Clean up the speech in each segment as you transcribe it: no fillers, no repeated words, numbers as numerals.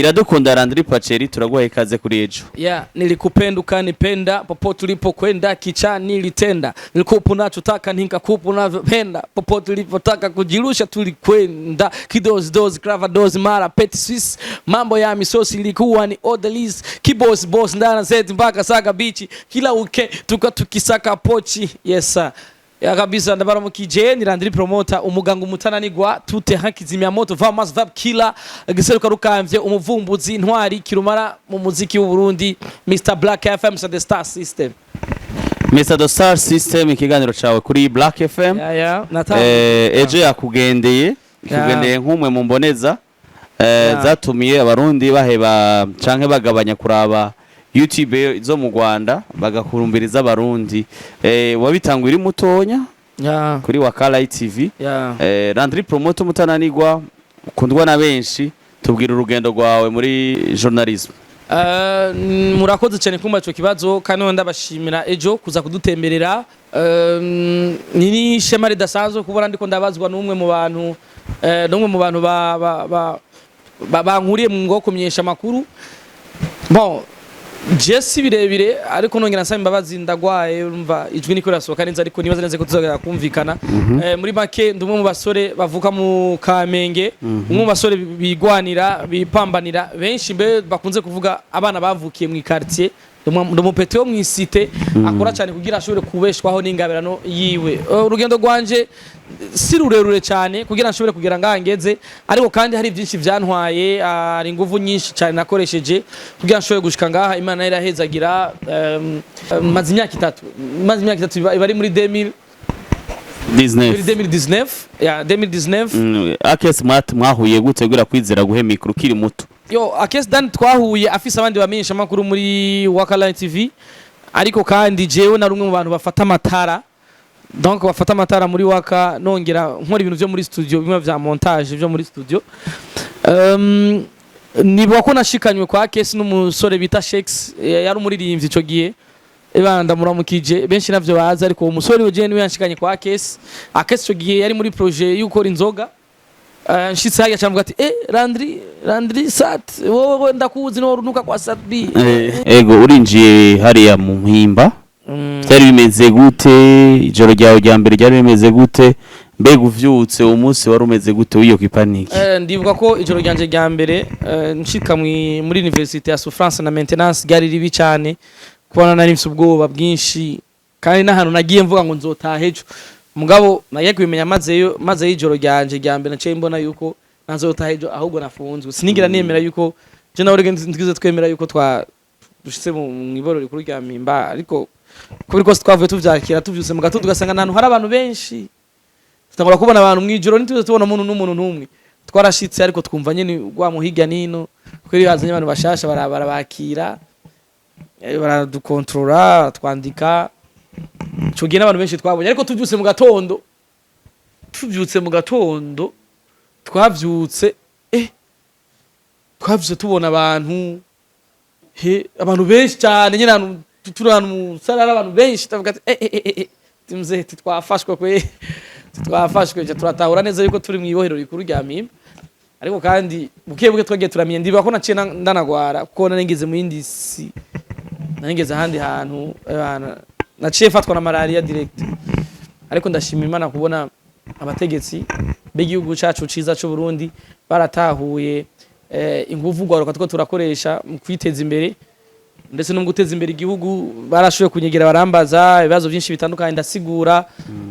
Iradukunda Landry Pacheri, turaguha ikaze kuri Ejo. Yeah, nilikupenda ukanipenda, popote ulipokwenda kicha nilitenda, nilikupa unachotaka nikakupa unavyopenda, popote ulipotaka kujirusha tulikwenda, kidozidozi cravadozi mara petit suisse, mambo ya misosi ilikuwa ni orderlies, kiboss boss ndana zetu mpaka Saka Beach, kila uke tuka tukisaka pochi. Yes sir. Ya kabisa, ndabaramukije. Ni Landry Promoter, umuganga umutananigwa tute hakizimya moto vamas vap killer, giseruka rukamvye, umuvumbuzi, intwari kirumara mu muziki w'u Burundi, Mr Black FM, the Star System. Mr The Star System, ikiganiro cawe kuri Black FM. Ya, nata. Ejo yakugendeye, ikugendeye nk'umwe mu mboneza zatumiye Abarundi baheba canke bagabanya kuraba YouTube zo mu Rwanda, bagakurumbiriza Abarundi. Wabitanguye uri mutonya kuri Wakala TV. Landry Promoter mutananigwa, ukundwa na benshi, tubwira urugendo rwawe muri journalism. Murakoze cyane kumva ico kibazo, kandi ndabashimira ejo kuza kudutemberera. Ni ishema ridasanzwe kubona ndiko ndabazwa n'umwe mu bantu ba bankuriye mu ngo kumenyesha amakuru. Bon, je si birebire, ariko nongera nsaba imbabazi, ndagwaye, urumva ijwi niko rirasohoka neza, ariko nibaza neza ko tuzogera kumvikana. Muri make, ndi umwe mu basore bavuka mu Kamenge, umwe mu basore bigwanira, bipambanira, benshi mbe bakunze kuvuga abana bavukiye mu quartier. Ndi umupete wo mw'isite akora cyane kugira ashobore kubeshwaho n'ingabirano yiwe. Urugendo rwanje si rurerure cyane kugira nshobore kugera ngaha ngeze, ariko kandi hari byinshi byantwaye, hari ingufu nyinshi cyane nakoresheje kugira nshobore gushika ngaha. Imana irahezagira. Maze imyaka 3, iba ari muri 2000 muri 19. 2019, ya 2019. Akes mwahuye gute kugira kwizera guhe micro ukiri muto? Yo, Akes Dan twahuye afise abandi bamenyesha makuru muri Wakaline TV, ariko kandi jewe na rumwe mu bantu bafata amatara, donc bafata amatara muri Waka, nongera nkora ibintu byo muri studio, bimwe vya montage byo muri studio. Nibuka ko nashikanywe kwa Akes n'umusore bita Shex, yari umuririmbyi ico gihe. Ebana, ndamuramukije, benshi navyo bazi, ariko uwo musore we niwe yanshikanye kwa Akes. Akes ico gihe yari muri projet y'ukora inzoga. Nshitse hariya camuga ati: "Eh, Landry, Landry Sat, wowe ndakuzi, no runuka kwa Sat B." Ego, urinjiye hariya mu Mpimba, byari bimeze gute? Ijoro ryawe rya mbere ryari bimeze gute? Mbega uvyutse uwo munsi wari umeze gute w'iyo kwipaniki? Ndibuka ko ijoro ryanje rya mbere, nshika muri université ya souffrance na maintenance, ryari ribi cyane, kubona nari mfise ubwoba bwinshi, kandi n'ahantu nagiye mvuga ngo nzotaha ejo. Mugabo nagiye kubimenya mazeyo, mazeyo ijoro ryanje rya mbere naciye mbona yuko ntazotaha ejo, ahubwo nafunzwe. Sinigira nemera yuko je nawe twize twemera yuko twa dushitse mu iborero rikuru rya Mpimba, ariko kubera kose twavuye tuvyakira, tuvyuse mu gatondo tugasanga ahantu hari abantu benshi, tutangura kubona abantu mw'ijoro, ntituze tubona umuntu n'umuntu n'umwe. Twarashitse, ariko twumva nyene rwa muhiga nino, kuko iyo hazanye abantu bashasha barabakira, baradukontorora, twandika. Ico gihe n'abantu benshi twabonye, ariko tuvyutse mu gatondo twavyutse tubona abantu, he, abantu benshi cyane nyine, ahantu turi, ahantu mu sarara, abantu benshi. Tuvuga ati: "Eh, eh, eh, eh, mzee, twafashwe kwe, twafashwe." Je turatahura neza yuko turi mu ibohero rikuru rya Mpimba, ariko kandi buke buke twagiye turamenya. Ndibuka ko naciye ndanagwara, kuko nari ngeze mu yindi si, nari ngeze ahandi hantu, naciye mfatwa na malaria direct. Ariko ndashima Imana kubona abategetsi b'igihugu cacu ciza c'u Burundi baratahuye inguvu gwaruka two turakoresha mu kwiteza imbere ndetse no mu guteza imbere igihugu. Barashoboye kunyegera, barambaza ibibazo byinshi bitandukanye, ndasigura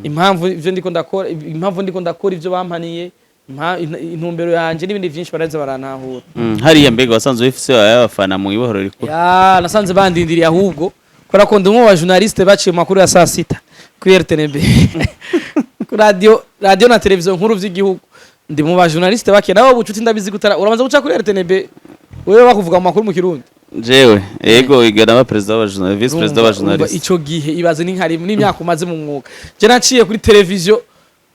impamvu ivyo ndiko ndakora, impamvu ndiko ndakora ivyo bampaniye, intumbero yanje n'ibindi byinshi, baraheza barantahura. Hariya mbega wasanze ufise abafana mu ibohero rikuru? Ya, nasanze bandindiriye ahubwo, kubera ko ndi umwe mu ba journaliste baciye mu makuru ya saa sita kuri RTNB, kuri radio na televiziyo nkuru vy'igihugu. Ndi mu ba journaliste bake nabo bucuti. Ndabizi gutara urabanza guca kuri RTNB, wewe bakuvuga mu makuru mu Kirundi. Jewe ego, igana ba perezida w'aba journaliste, vice perezida w'aba Urumva journaliste. Ico gihe ibaze n'inkari n'imyaka umaze mu mwuga. Je naciye kuri televiziyo,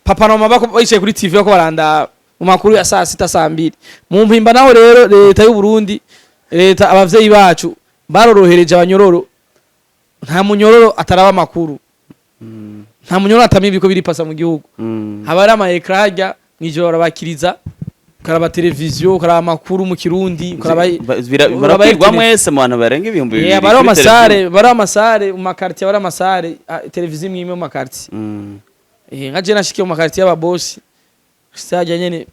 papa na mama bako bicaye kuri TV bako baranda mu makuru ya saa sita, saa mbiri mu Mpimba. Naho rero leta y'u Burundi, leta abavyeyi bacu barorohereje abanyororo, nta munyororo ataraba amakuru, nta munyororo atamenya ibiko biri pasa mu gihugu. Haba hari ama écran harya, mw'ijoro barabakiriza. Ukaraba televiziyo, ukaraba amakuru mu Kirundi, ukaraba uraba Barakwirwa RTV. mwese mu bantu barenga 2000 Yeah, bari kuri amasare, televiziyo. bari amasare mu ma quartier, bari amasare, televiziyo imwe imwe mu ma quartier. Nka je nashikiye mu ma quartier y'ababosi, sajya nyene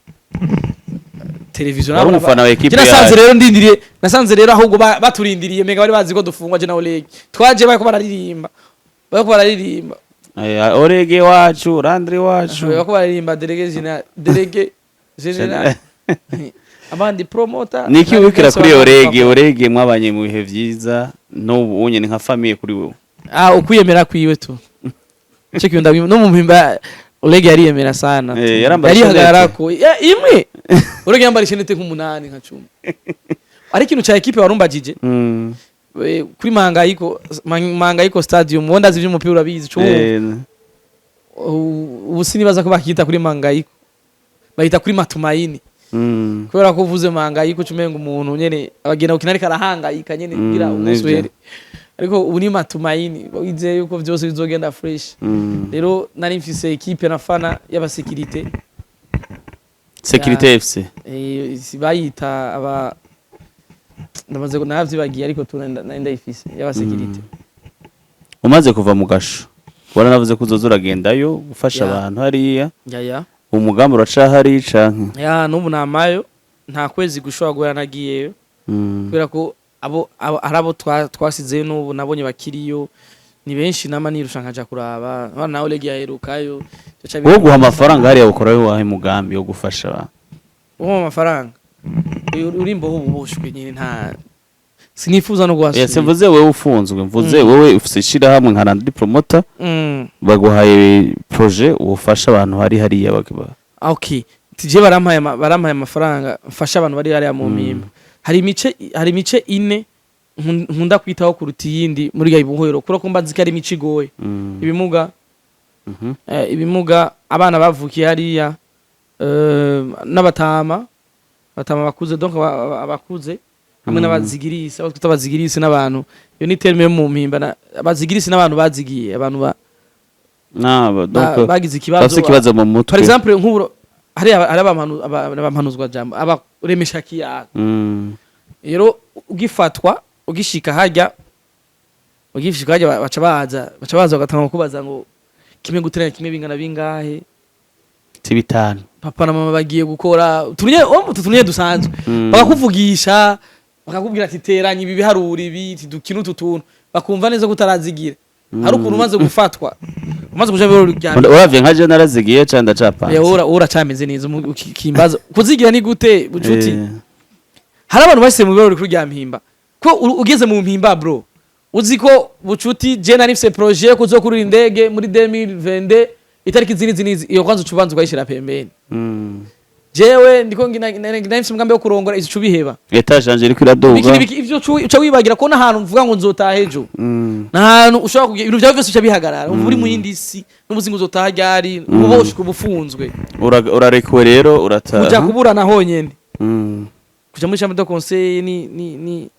televiziyo. Wari umufana wa équipe Je nasanze yawe. Rero ndindiriye, nasanze rero ahubwo baturindiriye, mega bari bazi ko dufungwa. Je na Oleg twaje bariko bararirimba, bariko bararirimba. Orege wacu, Landry wacu. Bariko bararirimba délégué général, délégué général, abandi promoter. Niki wibwira kuri Orege? Orege mwabanye mu bihe vyiza, n'ubu unye ni nka famille kuri wewe. Ah, ukwiyemera kwiwe tu, cyo kintu ndabimwe no mu mpimba. Oleg yariyemera sana tu. Yarambara Yarihagararako. Ya, imwe Oleg yambara ishenete nk'umunani, nka 10. Ari ikintu ca équipe warumbagije. Kuri Mangayiko, Mangayiko Stadium, wenda ndazi ivy'umupira, urabizi cyo. Ubu sinibaza ko bakita kuri Mangayiko, bayita kuri Matumaini. Kubera ko uvuze Mangayiko ucumenga umuntu nyene abagenda gukina ariko arahangayika nyene kugira umunsi Nivyo. uhere, ariko ubu ni Matumaini, wizeye yuko vyose bizogenda fresh. Rero nari mfise équipe nafana y'abasekirite. Security FC. Si bayita aba, ndamaze naravyibagiye, ariko tu nari ndayifise y'abasekirite. Umaze kuva mu gasho, waranavuze ko uzoza uragendayo gufasha abantu hariya. Ya. Umugambi uracahari canke? Ya, n'ubu namayo, nta kwezi gushobora guhera nagiyeyo. Kubera ko abo ari abo twasizeyo n'ubu nabonye bakiriyo ni benshi, nama nirusha nkaja kuraba abana nawe Oleg yaherukayo. Wowe guha amafaranga hariya ukora wahe mugambi wo gufasha abantu? Uwo amafaranga uri imboho ububoshwe nyine, nta sinifuza no guhasubira. Simvuze wewe ufunzwe, mvuze wewe ufise ishirahamwe nka Landry Promoter, baguhaye projet ufasha abantu hari hariya Ah, okay, tije barampaye barampaye amafaranga mfasha abantu bari hariya mu mpimba. Hari imice ine nkunda kwitaho kuruta iyindi muri gayi buhoro, kubera ko mba nzi ko ari imice igoye. Ibimuga, ibimuga, abana bavukiye hariya, n'abatama, batama bakuze, donc abakuze hamwe n'abazigirisi, abo twita abazigirisi n'abantu, iyo ni terme yo mu mpimba, abazigirisi n'abantu bazigiye, abantu Donc bagize ikibazo. Bafise ikibazo mu mutwe. Par exemple nk'ubu hari abampanuzwa jambo, abaremesha kiyago. Rero ugifatwa, ugishika harya, baca baza bagatanga kubaza ngo kimwe guteranya kimwe bingana bingahe? Ti bitanu. Papa na mama bagiye gukora utunye, utu tunye dusanzwe. Bakakuvugisha, bakakubwira ati teranya ibi biharuro ibi, ati dukine utu tuntu, bakumva neza ko utarazigira. Hari ukuntu umaze gufatwa, umaze kuja biro rya Uravye nka je narazigiye ca ndacapanze. Ura uracameze neza, ukimbaza kuzigira ni gute, bucuti? Hari abantu bashyize mu biro rikuru rya Mpimba, ko ugeze mu Mpimba bro, uzi ko bucuti je nari mfise projet yo kuzokurira indege muri 2022 itariki izi n'izi n'izi, iyo kwanza ucubanza ukayishira pembeni. Jewe ndiko nari mfise umugambi wo kurongora, izi cubiheba. Étage yanje iriko iraduga. Biki n'ibiki, ivyo uca wibagira ko n'ahantu mvuga ngo nzotaha ejo, n'ahantu ushobora kugira ibintu byawe byose uca bihagarara, umva uri mu yindi si n'ubuzi ngo uzotaha ryari, uboshwe, ubufunzwe. Urarekuwe rero urataha. Kuja kuburana honyene. Kuja muri chambre de conseil ni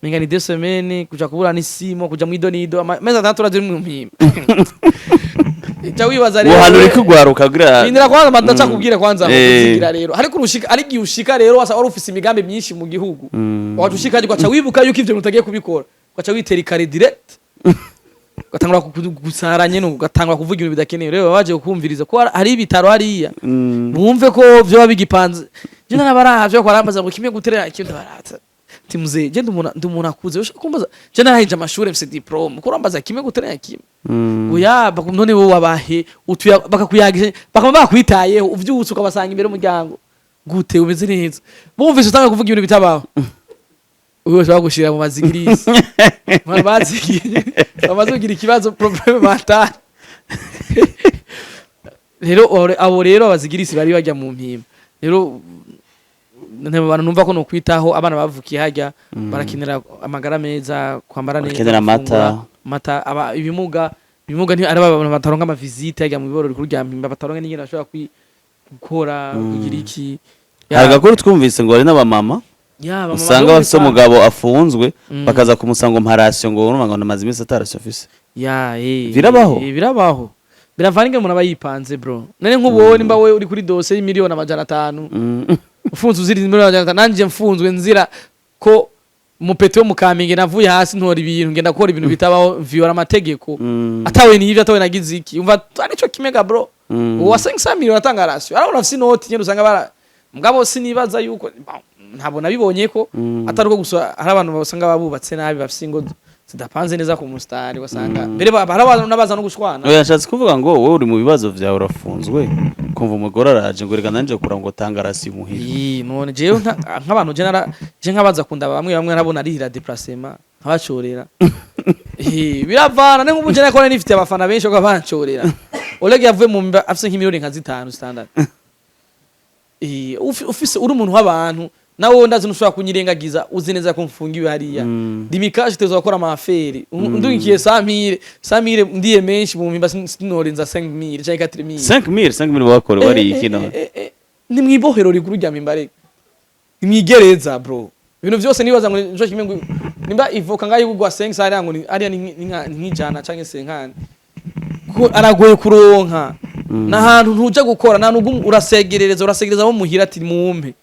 menga ni 2 semaines, kuja kuburana isimo, kuja mu idonido amezi 6 urazi uri mu mpimba, ca wibaza rero. Uhantu uriko ugwaruka kugira Rindira kwanza, madaca kubwira kwanza. Kuzigira rero ariko urushika, ari igihe ushika rero wasa wari ufise imigambi myinshi mu gihugu, waca ushika ugaca wibuka yuko ivyo bintu utagiye kubikora, ugaca witera ikare direct, ugatangura gusara nyene, ugatangura kuvuga ibintu bidakenewe. Rero baba baje kukumviriza ko hari ibitaro hariya, bumve ko vyoba bigipanze. Je narabaravye ko barambaza ngo kimwe guterera ikindi, barata ti mzee, je ndi umuntu akuze, ushaka kumbaza, je narahije amashuri, mfise diplôme, ko urambaza kimwe guterera kimwe? Oya, none wowe wabahe utuya bakakuyagisha, bakaba bakwitayeho, uvyutse ukabasanga imbere y'umuryango gute, umeze neza, bumvise utanga kuvuga ibintu bitabaho, uyu wese bagushira mu mazigirisi. Abantu bazigiye bamaze kugira ikibazo, problème mental. Rero abo rero abazigirisi bari bajya mu mpimba rero, abantu numva ko nokwitaho, abana bavukiye hajya barakenera amagara meza, kwambara neza, Barakenera amata. gufungura, amata. Ibimuga ari abantu bataronka ama visite hajya mu iboro rikuru rya Mpimba, bataronka n'ingene bashobora gukora, kugira iki. Hari agakuru twumvise ngo hari n'abamama Ya, abamama usanga bo bafise umugabo afunzwe, bakaza kumusanga ngo mparasiyo, ngo urumva ngo namaze iminsi atarasiyo afise. Ya, Birabaho? Birabaho, biravana ingene umuntu aba yipanze bro. None nk'ubu wowe nimba wowe uri kuri dosiye y'imiliyoni 500. Ufunzwe uzira 500,000, nanje mfunzwe nzira ko umupeti wo mu Kamenge, navuye hasi ntora ibintu, ngenda gukora ibintu bitabaho, viola amategeko, atawe nivyo, atawe nagize iki, umva arico kimega, bro. Uwa 500 million atanga ration, arabona afise inoti nyene, usanga bara mugabo sinibaza yuko ntabwo nabibonye ko atari uko gusa. Hari abantu basanga babubatse nabi, bafise ingo zidapanze neza ku mustari, ugasanga mbere hari abantu n'abaza no gushwana. Oya, nshatse kuvuga ngo wowe uri mu bibazo vyawe, urafunzwe, kumva umugore araje ngo reka nanje kura ngo tanga ration muhira. Ii, none jewe nk'abantu je nara je nkabaza kunda bamwe bamwe nabona arihira déplacement nkabashorera. Eh, biravana ne nk'ubu je nakora nifite abafana benshi ko banshorera. Oleg yavuye mu mba afise nk'imiliyoni nka zitanu, zitandatu. Eh, ufise uri umuntu w'abantu, nawe ndazi ntushobora kunyirengagiza, uzi neza ko mfungiwe hariya. Dimikaje teza gukora ama affaires, ndungikiye 100,000, 100,000 ndiye menshi mu mpimba, sinorenza 5000 canke 4000. 5000, 5000 bakore wari iki none? Ni mwibohero rikuru rya Mimbare, ni mwigereza, bro. Ibintu vyose nibaza ngo nico kimwe, ngo nimba ivoka ngayo igurwa 5 hariya, ngo hariya ni nk'ijana canke 50, kuko aragoye kuronka. N'ahantu ntuja gukora, n'ahantu urasegerereza, urasegereza abo muhira ati mumpe.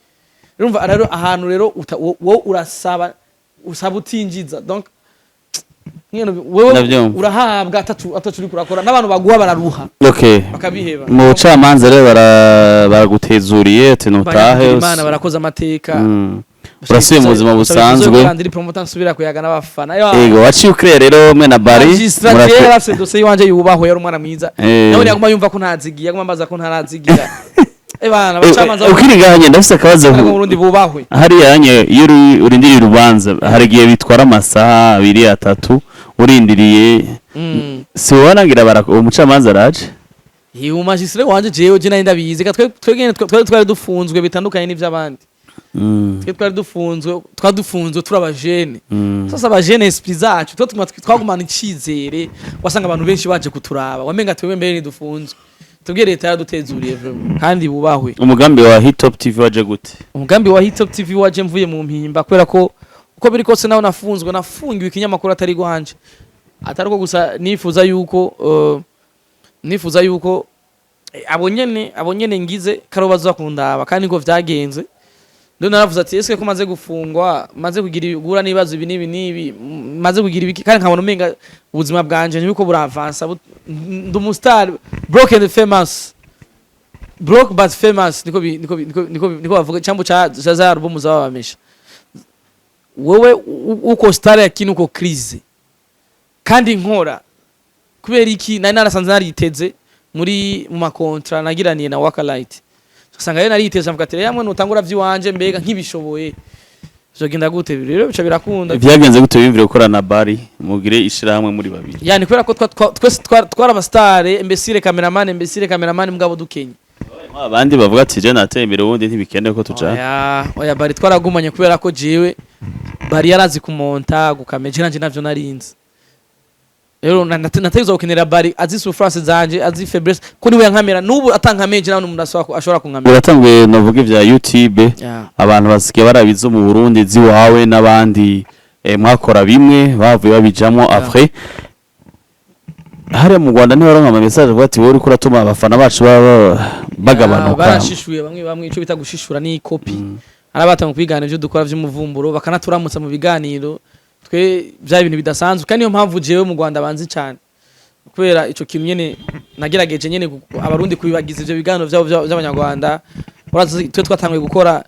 Urumva rero ahantu rero wowe urasaba, usaba utinjiza, donc nyene wewe Ndavyumva. urahabwa atatu uriko urakora, n'abantu baguha bararuha, bakabiheba. Mu bucamanza rero baragutezuriye ati nutahe. Imana barakoze amateka. Urasubiye mu buzima busanzwe. Ndiri promoter, nsubira kuyaga n'abafana. Ego, waciye ukirere rero mwe na Bari. Magistrat yari afise dosiye iwanje, yubahwe, yari umwana mwiza. Nawe yaguma yumva ko ntazigiye, yaguma ambaza ko ntarazigira. Eh bana, abacamanza Ukiri ngaha nyene ndafise akabazo. bo mu Burundi bubahwe. Hariya nye iyo urindiriye urubanza, hari igihe bitwara amasaha abiri, atatu urindiriye. Si wowe nagira umucamanza araje? Iyo magistrat wanje, jewe je nari ndabizi ka twe twebwe twari dufunzwe bitandukanye n'ivy'abandi. Twe twari dufunzwe turi abajene. Sasa abajene, esprit zacu twe twagumana icizere, wasanga abantu benshi baje kuturaba, wamenga twebwe mbere ntidufunzwe. Tubwiye leta yaradutezuriye vraiment, kandi bubahwe. Umugambi wa Hitop TV waje gute? Umugambi wa Hitop TV waje mvuye mu mpimba, kubera ko uko biri kose naho nafunzwe, nafungiwe ikinyamakuru atari gwanje, atari ko gusa nifuza yuko abo nyene ngize karo baza kundaba, kandi ngo vyagenze. Ndo naravuze ati eske ko maze gufungwa, maze kugira guhura n'ibibazo ibi n'ibi n'ibi, maze kugira ibiki, kandi nkabona umenga ubuzima bwanje ntibiko buravansa, ndi umustar broke and famous, broke but famous, niko bavuga cyambo ca za album zababamesha. Wewe uko star yakini uko crise kandi nkora kubera iki? Nari narasanze nariteze muri mu ma contrats nagiraniye na Wakalight, usanga rero nariteze, mvuga ati yamwe nutangura vy'iwanje, mbega nkibishoboye bizogenda gute? Rero bica birakunda. Vyagenze gute wiyumvire gukorana na Bari, mugire ishirahamwe muri babiri? Yani kubera ko twese twari abastare, imbesire cameraman, imbesire cameraman, mugabo dukenye. Abandi bavuga ati je nateye imbere, ubundi ntibikenewe ko tujana. Oya oya, Bari twaragumanye kubera ko jewe Bari yarazi kumonta gukameje, nanje navyo narinzi. Rero nategerezwa gukenera Bari azi souffrance zanje, azi faiblesse, ko niwe yankamera. N'ubu atankameje nawe n'umuntu ashobora kunkamera. Uratanguye novuga ivya YouTube. Abantu basigaye barabizo mu Burundi ziwawe n'abandi, mwakora bimwe bavuye babijamo. Après hariya mu Rwanda ntibaronka ama message avuga ati wowe uriko uratuma abafana bacu baba bagabanuka? Barashishuye bamwe bamwe. Ico bita gushishura ni copy. Hari abatanga kwigana ivyo dukora vy'umuvumburo, bakanaturamutsa mu biganiro. Twe bya bintu bidasanzwe, kandi niyo mpamvu jewe mu Rwanda banzi cyane, kubera ico kintu nyene nagerageje nyene abarundi kubibagiza ivyo biganiro vyabo vy'abanyarwanda. Urazi twe twatanguye gukora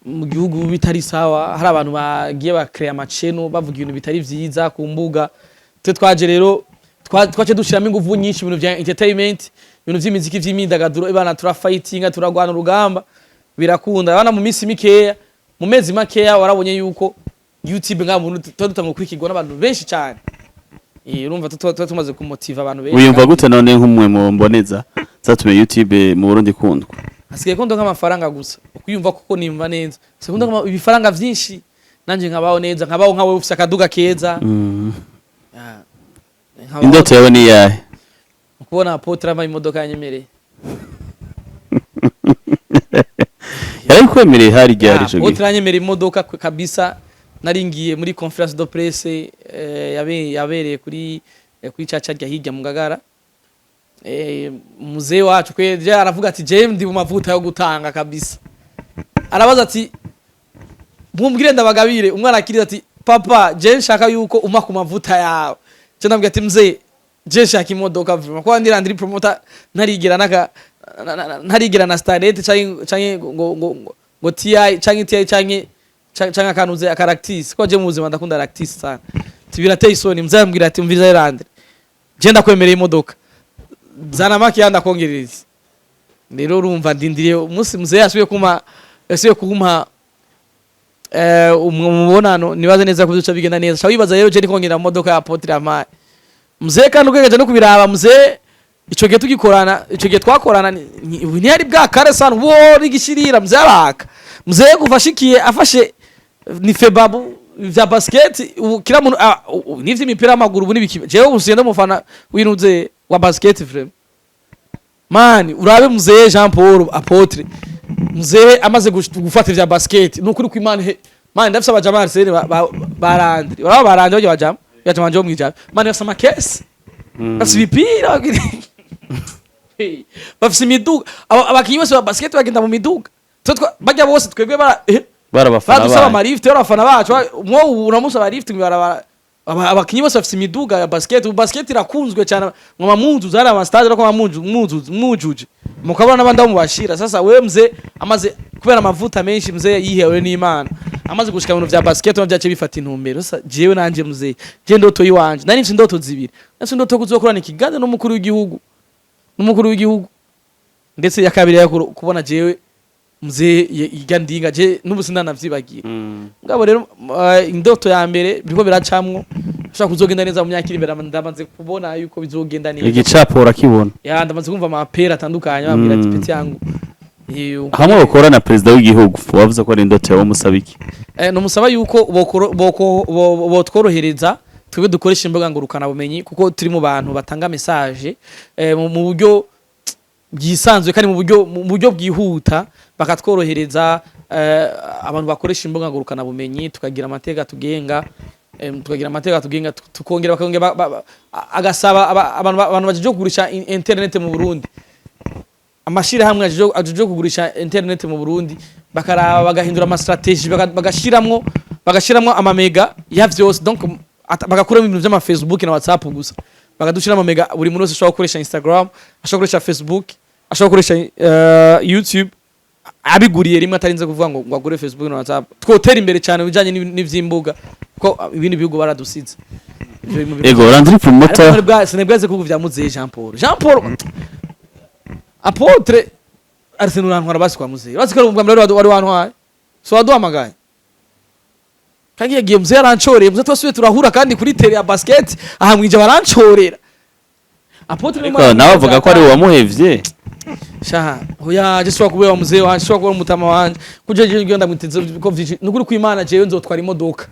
mu gihugu bitari sawa, hari abantu bagiye bakrea amaceno bavuga ibintu bitari vyiza ku mbuga. Twe twaje rero twace dushiramo ingufu nyinshi ibintu vya entertainment, ibintu vy'imiziki, vy'imyidagaduro. Ibana turafightinga, turagwana urugamba, birakunda abana. Mu minsi mikeya, mu mezi makeya, warabonye yuko YouTube ngaha mu Burundi tuba dutangwa gukurikirwa n'abantu benshi cyane. Eh, urumva tuba tumaze kumotiva abantu benshi. Wiyumva gute none nk'umwe mu mboneza zatumye YouTube mu Burundi ikundwa? Hasigaye ko ndonka amafaranga gusa, ukwiyumva kuko nimva neza, hasigaye ko ndonka ibifaranga vyinshi, nanje nkabaho neza, nkabaho nkawe ufise akaduga keza. Ah, nkabaho. Indoto yawe ni iyahe? Kubona Apotre ampa imodoka yanyemereye. Yarabikwemereye hari ryari ico gihe? Apotre yanyemereye imodoka kabisa. Nari ngiye muri conférence de presse, yabereye kuri caca rya hirya mu Ngagara. Muzee wacu kwe je aravuga ati je ndi mu mavuta yo gutanga kabisa. Arabaza ati: "Mumbwire ndabagabire." Umwana akiriza ati: "Papa, je nshaka yuko umpa ku mavuta yawe." Je ndambwira ati: "Mzee, je nshaka imodoka vraiment, kuba ndi Landry Promoter ntarigera naka ntarigera na Starlet canke ngo TI canke TI canke akanuze aka Ractis, ko je mu buzima ndakunda Ractis sana." Ati: "Birateye isoni." Mzee ambwira ati: "Umviriza Landry, je ndakwemereye imodoka, zana make ndakongerereza." Rero urumva ndindiriye umunsi mzee yasubiye kumpa umubonano, nibaze neza ko bizoca bigenda neza. Wibaza rero je ndiko ngenda mu modoka ya Apotre Amaye mzee, kandi ugejeje no kubiraba mzee, ico gihe tugikorana, ico gihe twakorana ntiyari bwa kare sana uwo rigishirira. Mzee araka, mzee kuva ashikiye afashe ni febabu vya basket. Ubu kila muntu n'ivy'imipira y'amaguru ubu nibiki. Jewe ubu siyenda umufana w'inuze wa basket vraiment. Man, urabe mzee Jean Paul Apotre, mzee amaze gufata ivya basket, ni ukuri kw'Imana. He man, ndafise abajama Arsene barandri, uraba barandri bajya bajama bajama banje bo mwijana. Man, bafise amakesi, bafise ibipira, hey, bafise imiduga. Abakinyi bose ba basket bagenda mu miduga. Twe bajya bose twebwe bara barabafana badusaba banyu. Ama lift y'abafana bacu, mwo ubu uramusaba lift mw'ibarabara. Abakinyi bose bafise imiduga ya basket. Ubu basket irakunzwe cyane, ngoma munzu zari ama stade ariko munzu munzu mujuje mukabona n'abandi aho mubashira. Sasa wewe mzee amaze kubera amavuta menshi mzee yihewe n'Imana, amaze gushika mu bintu vya basket no byace bifata intumbero. Sasa jewe nanje mzee, je ndoto yiwanje nari mfise indoto zibiri. Nafise indoto yo kuzokorana ikiganza n'umukuru w'igihugu, ndetse ya kabiri yo kubona jewe mzee irya ndinga je n'ubu sindanavyibagira. Ngabo rero indoto ya mbere biriko biracamwo, ushaka kuzogenda neza mu myaka iri imbere. Ndamaze kubona yuko bizogenda neza. Igicapo urakibona. Ya, ndamaze kumva amapera atandukanye bambwira ati: "Petit yangu." Hamwe bakora na perezida w'igihugu, wavuze ko ari indoto yawe, musaba iki? Numusaba yuko botworohereza twebwe dukoresha imbuga ngurukana bumenyi, kuko turi mu bantu batanga message mu buryo bwisanzuye kandi mu buryo bwihuta, bakatworohereza abantu bakoresha imbuga ngurukana bumenyi, tukagira amateka tugenga, tukongera bakongera agasaba abantu bajeje kugurisha internet mu Burundi, amashirahamwe ajeje kugurisha internet mu Burundi, bakaraba bagahindura ama stratégie, bagashiramwo amamega ya vyose. Donc bagakuramo ibintu vy'ama Facebook na WhatsApp gusa, bakadushira amamega buri muntu wese ashobora gukoresha Instagram, ashobora gukoresha Facebook, ashobora gukoresha YouTube, abiguriye rimwe, atarinze kuvuga ngo agure Facebook na WhatsApp. Twotera imbere cyane bijanye n'ivy'imbuga, ko ibindi bihugu baradusize. Ivyo biri mu bihugu. Ego, Landry Promoter. Ariko sinibwaze kuvuga vya Muzehe Jean Paul, Jean Paul Apotre Arsene. Urantwara basi kwa Muzehe, basi ko ubwa mbere wari wantwaye, so waduhamagaye kandi yagiye. Muzehe arancoreye, muzehe twasubiye turahura kandi kuri terrain ya basket aha mwije, barancorera Apotre ni Ariko umwana nawe mwiza avuga ko ari cyane. uwamuhevye. Sha oya, je sishobora kubera muzehe wanje, sishobora kubera umutama wanje kuje je ngenda mwiteze ko vyinshi. Nukuri kw'Imana, jewe nzotwara imodoka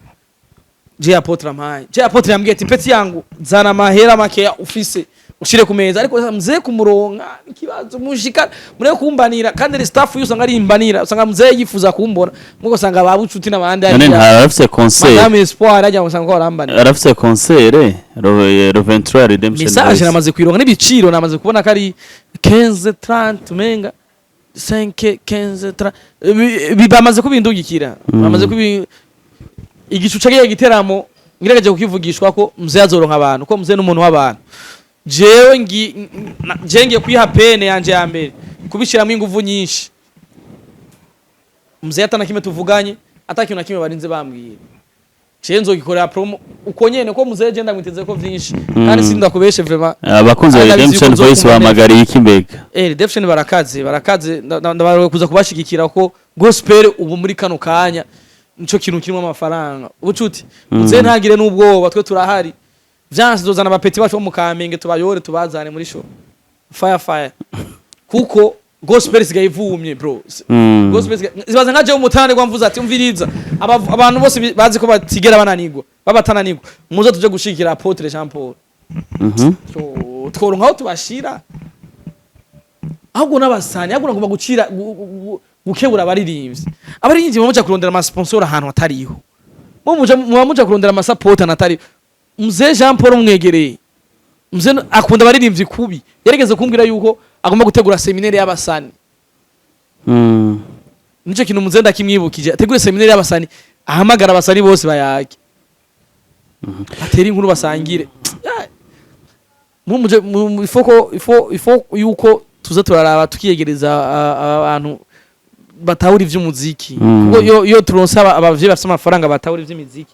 je Apotre ampaye. Je Apotre yambwiye ati: "Petit yangu, zana amahera makeya ufise ushire ku meza." Ariko mzee kumuronka ikibazo mushika mureke kumbanira, kandi le staff yo usanga ari imbanira, usanga mzee yifuza kumbona mugo, usanga babucuti n'abandi None hariya. ntarafise concert? Madame Espoir ajya usanga ko barambanira. Arafise concert le 23, Redemption Message Voice. namaze kwironka n'ibiciro, namaze kubona ko ari 15 30, menga 5 15 30. Bamaze kubindugikira, bamaze kubi igicu cagiye giteramo ngerageje kukivugishwa ko mzee azoronka abantu, ko mzee n'umuntu w'abantu. Jewe ngi je ngiye kwiha pene yanje ya mbere kubishiramo inguvu nyinshi. Mzee atana kimwe tuvuganye, atakintu na kimwe barinze bambwira, je nzogikorera promo uko nyene, ko mzee je ndamwiteze ko vyinshi kandi sindakubeshe vraiment. Abakunzi ba Kandi abizi Redemption yuko Voice nzokunda. bahamagariye iki mbega? Redemption barakaze, barakaze. Ndabaroye kuza kubashigikira, ko gospel ubu muri kano kanya nico kintu kirimo amafaranga. Ubucuti, mzee ntagire n'ubwoba, twe turahari. Vyanse tuzana aba petit bacu bo mu Kamenge, tubayore tubazane muri show fire fire, kuko gospel isigaye ivumye bro. Gospel zibaza nka jewe umutane kwa mvuze ati: "Umviriza, abantu bose bazi ko batigera bananigwa, babatananigwa, muze tuje gushigikira Apotre Jean Paul." Tworonka aho tubashira ahubwo n'abasani, ahubwo nagomba gucira gukebura abaririmbyi. Abaririmbyi muba muja kurondera ama sponsor ahantu hatariho, muba muja kurondera ama support ahantu hatariho. Mzee Jean Paul umwegereye, mzee akunda abaririmbyi kubi. Yarigeze kumbwira yuko agomba gutegura séminaire y'abasani. Nico kintu muze ndakimwibukije, ategure séminaire y'abasani, ahamagara abasani bose, bayage, batere inkuru, basangire. Ya, ifo yuko tuza turaraba tukiyegereza abantu batahura ivy'umuziki, kuko iyo turonse abavyeyi bafise amafaranga batahura ivy'imiziki,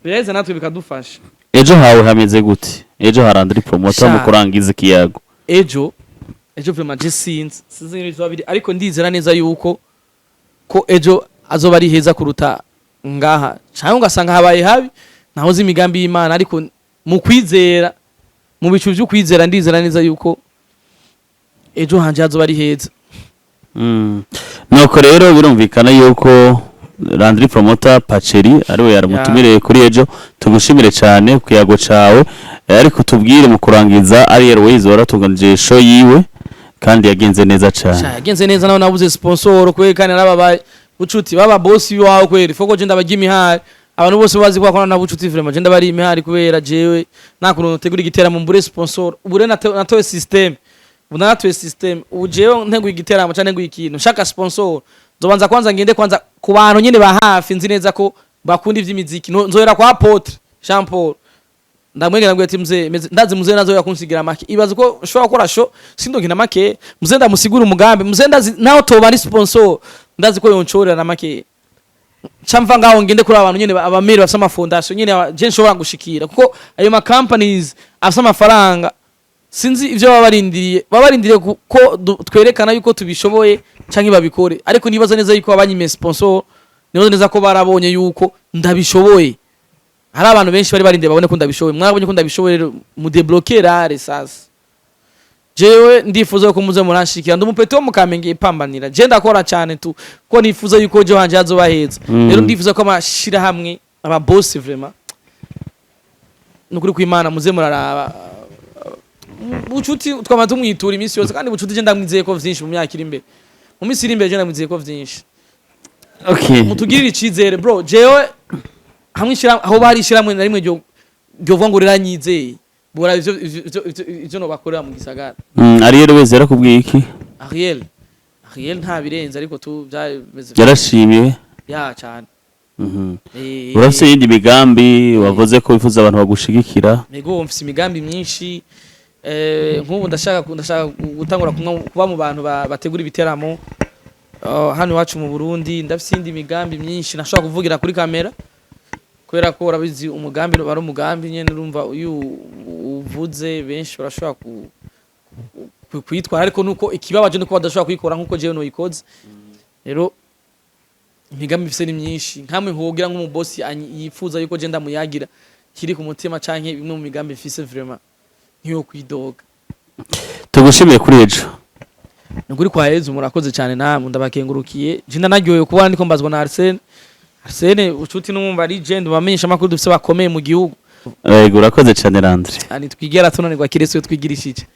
biraheza natwe bikadufasha. Ejo hawe hameze gute? Ejo ha Landry Promoter, mu Sha. kurangiza ikiyago. Ejo vraiment je sinzi ingene bizoba biri, ariko ndizera neza yuko ko ejo azoba ari heza kuruta ngaha, cyangwa ugasanga habaye habi, ntaho uzi imigambi y'Imana. Ariko mu kwizera, mu bicu vy'ukwizera, ndizera neza yuko ejo hanje hazoba ari heza. Nuko rero birumvikana yuko Landry Promoter Pacheri ariwe yaramutumiriye kuri ejo. Tugushimire cyane ku kiyago cawe. Ariko tubwire mu kurangiza, Ariel Wayz waratunganije show yiwe kandi yagenze neza cyane. Sha, yagenze neza naho nabuze sponsor kweri, kandi narababaye. Bucuti baba boss wawe kweri, foko je ndabarya imihari. Abantu bose bazi ko bakora na Bucuti, vraiment je ndabari imihari, kubera jewe nta kuntu ntegura igiteramo mbure sponsor. Ubu rero natoye system, ubu naratoye system. Ubu jewe nteguye igiteramo canke nteguye ikintu nshaka sponsor, nzobanza kwanza ngende kwanza ku bantu nyene ba hafi nzi neza ko bakunda ivy'imiziki. Nzohera kwa Apotre Jean Paul, ndamwegera ndamubwira ati: "Mzee, ndazi mzee nazo yakunsigira make." Ibaza ko ushobora gukora show sindongina make. Mzee, ndamusigura umugambi. Mzee, ndazi naho toba ari sponsor, ndazi ko yoncorera na make. Camva ngaho ngende kuri abantu nyene abameri bafise ama fondation nyene je nshobora gushikira, kuko ayo ma companies afise amafaranga, sinzi ivyo baba barindiriye. Baba barindiriye ko twerekana yuko tubishoboye canke babikore. Ariko nibaza neza yuko abanyime sponsor, nibaza neza ko barabonye yuko ndabishoboye. Hari abantu benshi bari barindiriye babone ko ndabishoboye. Mwabonye ko ndabishoboye, rero mudébloquer rare. Sasa jewe ndifuza ko muze muranshikira. Ndi umupeti wo mu Kamenge ipambanira, je ndakora cyane tu, ko nifuza yuko ejo hanje hazoba heza. Rero ndifuza ko amashirahamwe, aba boss, vraiment nukuri kw'Imana muze muraraba Bucuti. Twama tumwitura iminsi yose, kandi Bucuti je ndamwizeye ko vyinshi mu myaka iri imbere, mu minsi iri imbere, je ndamwizeye ko vyinshi. Mutugirire icizere, bro. Jewe hamwe ishira aho bari ishiramwe na rimwe ryo ryovuga ngo riranyizeye, bora ivyo no bakorera mu gisagara. Ariel wese yarakubwiye iki? Ariel nta birenze, ariko tu byameze. Yarashimye? Ya, cyane. Urafise iyindi migambi? Wavuze ko wifuza abantu bagushigikira. Ego, mfise imigambi myinshi. Nk'ubu ndashaka gutangura kuba mu bantu bategura ibiteramo hano iwacu mu Burundi. Ndafise iyindi migambi myinshi nashobora kuvugira kuri kamera, kubera ko urabizi, umugambi bari umugambi nyene, urumva iyo uvuze benshi barashobora kuyitwara, ariko nuko ikibabaje nuko badashobora kuyikora nkuko jewe noyikoze. Rero imigambi mfise ni myinshi. Nkamwe nkogira nk'umubosi yifuza yuko je ndamuyagira kiri ku mutima canke bimwe mu migambi mfise, vraiment ntiyo kwidoga. Tugushimiye kuri ejo. Nukuri kwa Yezu, murakoze cyane namwe, ndabakengurukiye. Je ndanaryohewe kubona ndiko mbazwa na Arsene. Arsene ucuti n'umva legend, bamenyesha amakuru dufise bakomeye mu gihugu. Yego, urakoze cyane, Landry. Ani twigera tunanirwa kiretse iyo twigirishije.